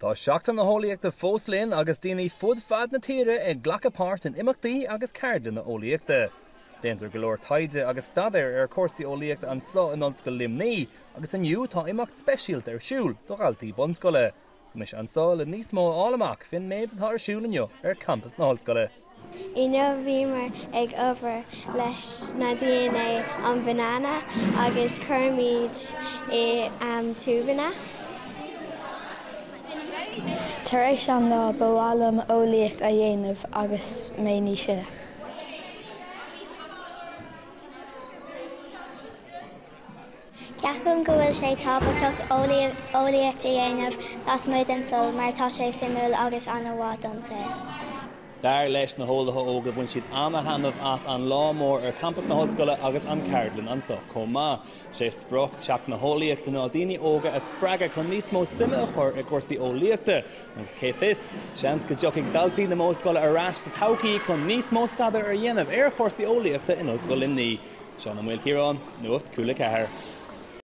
Tá Seachtain na hEolaíochta fós linn agus daoine fud fad na tíre ag glacadh páirt in imeachtaí agus ceardlanna eolaíochta. Déantar go leor taighde agus staidéir ar chúrsaí eolaíochta anseo in Ollscoil Luimnigh agus inniu tá imeacht speisialta ar siúl do dhaltaí bunscoile. Tá mise anseo le níos mó a fháil amach faoin méid atá ar siúl inniu ar champas na hollscoile. Inniu bhíomar ag obair leis na DNA an banana agus cuirimid i tiúbanna. Tar éis an lá ba mhaith liom eolaíocht a dhéanamh agus mé níos sine. Ceapaim go bhfuil sé tábhachtach eolaíocht a dhéanamh lasmuigh den scoil mar tá sé suimiúil agus an-mhaith don saol. Dar leis na heolaithe óga bhain siad ana-thaitneamh as an lá mór ar champas na hollscoile agus an ceardlann anseo chomh maith. Sé sprioc Sheachtain na hEolaíochta ná daoine óga a spreagadh chun níos mó suime a chur i gcúrsaí eolaíochta agus cé fios, seans go dtiocfaidh daltaí na Modhscoile ar ais sa todhchaí chun níos mó staidéir a dhéanamh ar chúrsaí eolaíochta in Ollscoil Luimnigh. Seán Ó Maoilchiaráin, Nuacht Cúla 4.